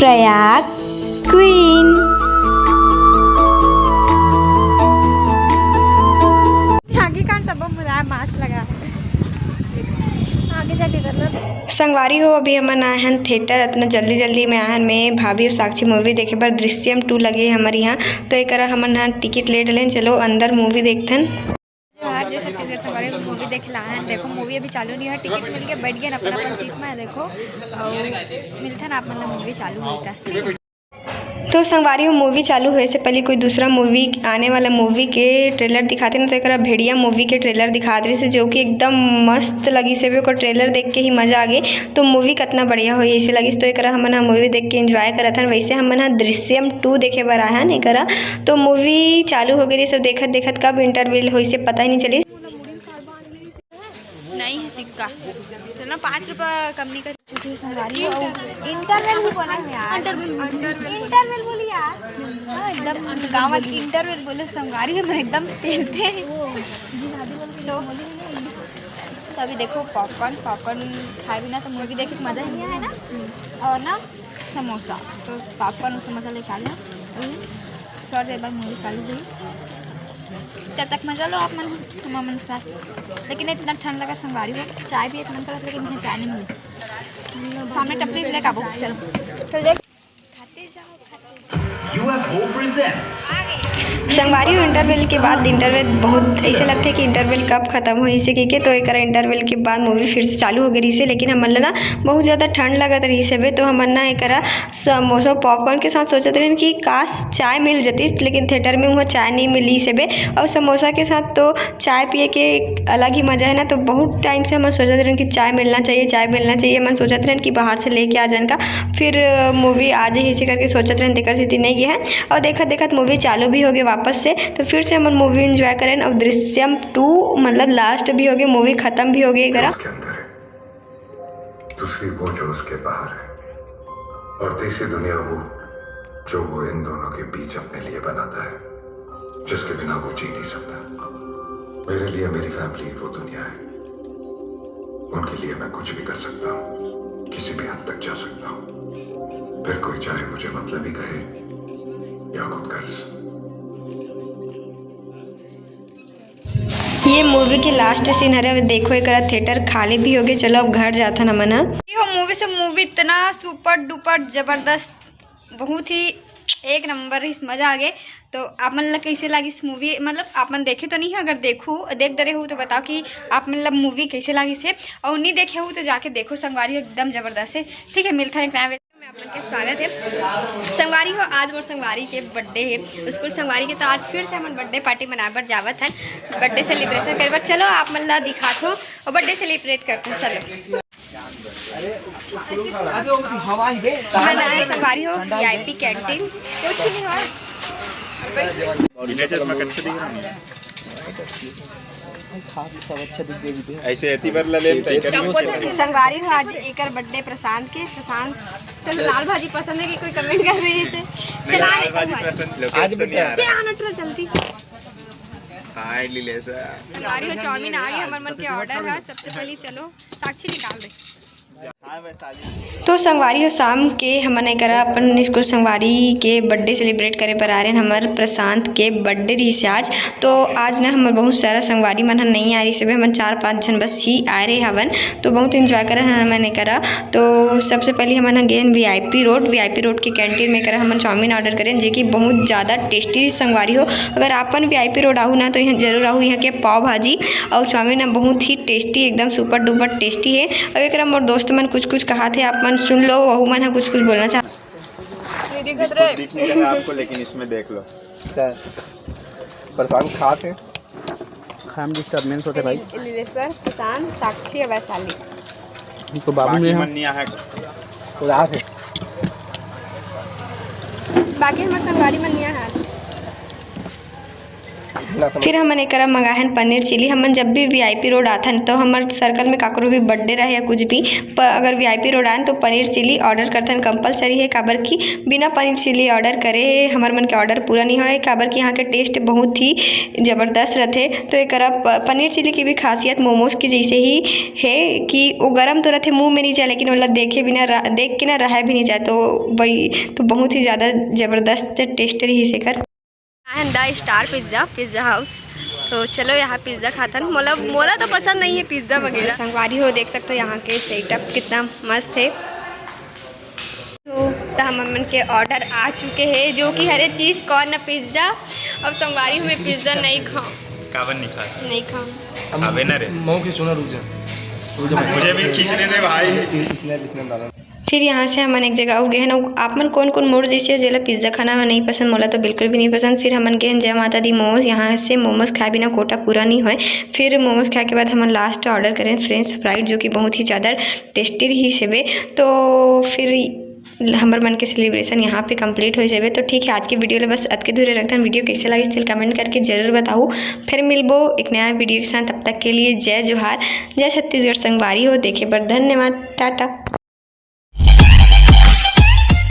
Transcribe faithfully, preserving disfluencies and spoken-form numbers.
Prayag queen. आगे कान सब मुराय mask लगा है। आगे जाके करना। संगवारी हो, अभी हमन आए हन थिएटर, अतना जल्दी जल्दी में आए हन। मैं, भाभी और साक्षी मूवी देखे बर दृश्यम टू लगे हे हमर यहाँ, तो एकरा हमन ह टिकट ले डलेन। चलो अंदर मूवी देखथन। जोहार, जय छत्तीसगढ़ संगवारी, मूवी देखे ला आए हन। देखो मूवी अभी चालू नहीं है, टिकट मिल के बैठ गए अपन अपन सीट में। देखो अउ मिलथन आप मन ला मूवी चालू होता। तो संगवारी हो, मूवी चालू होए से पहले कोई दूसरा मूवी, आने वाला मूवी के ट्रेलर दिखाते ना, तो एकरा भेड़िया मूवी के ट्रेलर दिखात रहिस, जो कि एकदम मस्त लगिस हे। ओकर ट्रेलर देख के ही मजा आ गे। तो मूवी कतना बढ़िया होई ऐसे लगिस। तो एकरा हमन ह मूवी देख के एंजॉय करत हन। वैसे हमन ह दृश्यम टू देखे बर आए हन एकरा। तो मूवी चालू हो गई रहिस, सब देखत देखत कब इंटरवल होइस हे पता ही नहीं चलिस। नहीं है सिक्का, चलो पाँच रुपया कम नहीं कर। संगवारी हो, इंटरवल भी बोला है यार। इंटरवल, इंटरवल बोली यार। हाँ, एकदम गाँव वाली इंटरवल बोले संगवारी, हम एकदम पेलते हैं। तो, तो अभी देखो पॉपकॉर्न, पॉपकॉर्न खाए बिना तो मूवी देखे के मज़ा ही नहीं आए ना। और ना समोसा, तो पॉपकॉर्न और समोसा लेके आ गया। अभी थोड़ा देर बाद मूवी चालू हुई, तब तक मजा लो आप मन, हम मन साथ। लेकिन इतना ठंड लगा संगवारी हो, चाय भी एक मन करत, लेकिन यहाँ चाय नहीं मिली। सामने टपरी लेके आबो, चलो, चल देख। खाते जाओ, खाते जाओ। संगवारी हो, इंटरवल के बाद, इंटरवल बहुत ऐसे लगथे कि इंटरवल कब खत्म होही, इसे कहिके। तो एकरा इंटरवल के बाद मूवी फिर से चालू हो गई रहिस हे, लेकिन हमन ला ना बहुत ज़्यादा ठंड लगत रहिस हवे, तो हमन ना एकरा समोसा पॉपकॉर्न के साथ सोचत रहेन कि काश चाय मिल जतिस, लेकिन थिएटर में उहाँ चाय नहीं मिलिस हवे। और समोसा के साथ तो चाय पिए के एक अलग ही मज़ा है ना। तो बहुत टाइम से हमन सोचत रहेन कि चाय मिलना चाहिए, चाय मिलना चाहिए। हमन सोचत रहेन कि बाहर से लेके आ जान का। फिर मूवी आ जाही ऐसे करके सोचत रहेन, तेकर सेती नहीं गे हैं। और देखत देखत मूवी चालू भी हो गए वापस से, तो फिर से हमन मूवी एंजॉय करेन। और दृश्यम टू मतलब लास्ट भी हो गए, मूवी खत्म भी हो गए एकरा। उसके अंदर है, दूसरी वो जो उसके बाहर है, और तीसरी दुनिया वो जो वो इन दोनों के बीच अपने लिए बनाता है, जिसके बिना वो जी नहीं सकता। मेरे लिए मेरी फैमिली वो दुनिया है। उनके लिए मैं कुछ भी कर सकता हूँ, किसी भी हद तक जा सकता हूँ। फिर कोई चाहे मुझे मतलबी कहे या खुदगर्ज। ये मूवी के लास्ट सीन हरे। अब देखो, एकरा थिएटर खाली भी होगे। चलो, अब घर जाथन हमन ह। ये हो मूवी से, मूवी इतना सुपर डुपर जबरदस्त, बहुत ही एक नंबर रहिस, मजा आ गे। तो आप मन ला कैसे लागिस मूवी? मतलब आप मन देखे तो नहीं है, अगर देखू देख डरे हो तो बताओ कि आप मन ला मूवी कैसे लागिस है, और नहीं देखे हो तो जाके देखो संगवारी हो, एकदम जबरदस्त है। ठीक है, मिलता है एक नया video में। आप मन के स्वागत है संगवारी हो। आज मोर संगवारी के बर्थडे है, स्कूल संगवारी के, तो आज फिर से हमन बर्थडे पार्टी मनाए बर जावत हन, बर्थडे सेलिब्रेशन करे बर। चलो आप मन ला दिखात हो और बर्थडे सेलिब्रेट करते हैं। चलो। अबे वो हवा ही दे। बनाए संगवारी हो, वीआईपी कैंटीन। कुछ नहीं हो। बिना चश्मा कच्छा दिख रहा है। खा के सब अच्छा दिख गई थी। ऐसे एती बर ला लेम तई कर। संगवारी हो, आज एकर बर्थडे प्रशांत के। प्रशांत, तो लाल भाजी पसंद है कि कोई कमेंट कर रही है इसे? चला लाल ले भाजी भाजी। पसंद, लोकेश तो नहीं आ क्या रहा। आना ट्रो जल्दी। हाँ, इडली ले सर। संगवारी हो, चाउमीन आ गई, हमर मन के ऑर्डर है। सबसे पहले चलो साक्षी निकाल दे। हाँ वैशाली। तो संगवारी हो, शाम के हमन एकरा अपन स्कूल संगवारी के बर्थडे सेलिब्रेट करे बर आ रहे हैं। हमर प्रशांत के बर्थडे रहिस आज, तो आज ना हमर बहुत सारा संगवारी मन ह नहीं आ रहिस हवे, हमन चार पाँच झन बस ही आए रहे हवन। तो बहुत एंजॉय करे हन हमन एकरा। तो सबसे पहले हमन ह गेन वीआईपी रोड, वीआईपी रोड के कैंटीन में एकरा हमन चाउमीन ऑर्डर करेन, जे कि बहुत ज़्यादा टेस्टी संगवारी हो। अगर आपन वीआईपी रोड आहू ना, तो यहाँ जरूर आहू। यहाँ के पाव भाजी और चाउमीन ना बहुत ही टेस्टी, एकदम सुपर डुपर टेस्टी है। अब एकरा मोर दोस्त मन कुछ कुछ कहा थे, आप मन सुन लो, वहू मन ह कुछ कुछ बोलना चाह। कुछ दिख नहीं रहा आपको, लेकिन इसमें देख लो। क्या? परेशान खा थे। खाम डिस्टर्बेंस होते भाई। लीलेश्वर, किसान, साक्षी और वैशाली। इनको बाबू बाकी में मन हम नहीं आया। उदास है। बाकी हमर संगवारी मन नहीं आए हैं। फिर हमन एकर मंगाहन पनीर चिली। हमन जब भी वीआईपी रोड आथन तो हमर सर्कल में काकरो भी बर्थडे रहे या कुछ भी, प-, अगर वीआईपी रोड आन तो पनीर चिली ऑर्डर करथन, कंपलसरी है, काबर कि बिना पनीर चिली ऑर्डर करे हमर मन के ऑर्डर पूरा नहीं होए, काबर कि यहाँ के टेस्ट बहुत ही ज़बरदस्त रहथे। तो एकरा प-, पनीर चिली की भी खासियत मोमोज की जैसे ही है कि वो गरम तो रहथे, मुंह में नहीं जाए, लेकिन ओला देखे बिना रह-, देख के ना रहा भी नहीं जाए। तो वही तो बहुत ही ज़्यादा ज़बरदस्त टेस्ट रही एकर। And the star pizza, Pizza House। तो चलो यहाँ पिज़्ज़ा खाथन। मोला मोला तो पसंद नहीं है पिज़्ज़ा वगैरह। संगवारी हो, देख सकते हो यहाँ के सेटअप कितना मस्त है। तो, तो हमन के ऑर्डर आ चुके हैं, जो कि हरे चीज़ कॉर्न पिज़्ज़ा। अब संगवारी हो, मैं पिज़्ज़ा नहीं खाऊँ, काबर नहीं खा? नहीं खाऊँ। अब खाबे ना रे। मऊ के चुना रुक जा। रुक जा। मुझे भी खींचने दे भाई। इतना, इतना डाला। फिर यहाँ से हमन एक जगह अउ गे हन। अउ आप मन कौन कौन मोर जैसे हो जेला पिज़्ज़ा खाना नहीं पसंद? मोला तो बिल्कुल भी नहीं पसंद। फिर हमन गे हन जय माता दी मोमोज। यहाँ से मोमोज खाए बिना कोटा पूरा नहीं होए। फिर मोमोज खाए के बाद हमन लास्ट ऑर्डर करें फ्रेंच फ्राइड, जो कि बहुत ही ज़्यादा टेस्टी रही सेवे। तो फिर हमर मन के सेलिब्रेशन यहाँ पे कंप्लीट हो जावे। तो ठीक है, आज के वीडियो ले बस अतके दूर रखथन। वीडियो कैसे लगिस तेला कमेंट करके जरूर बताओ। फिर मिलबो एक नया वीडियो के साथ, तब तक के लिए जय जोहार, जय छत्तीसगढ़। संगवारी हो देखे बर धन्यवाद, टाटा।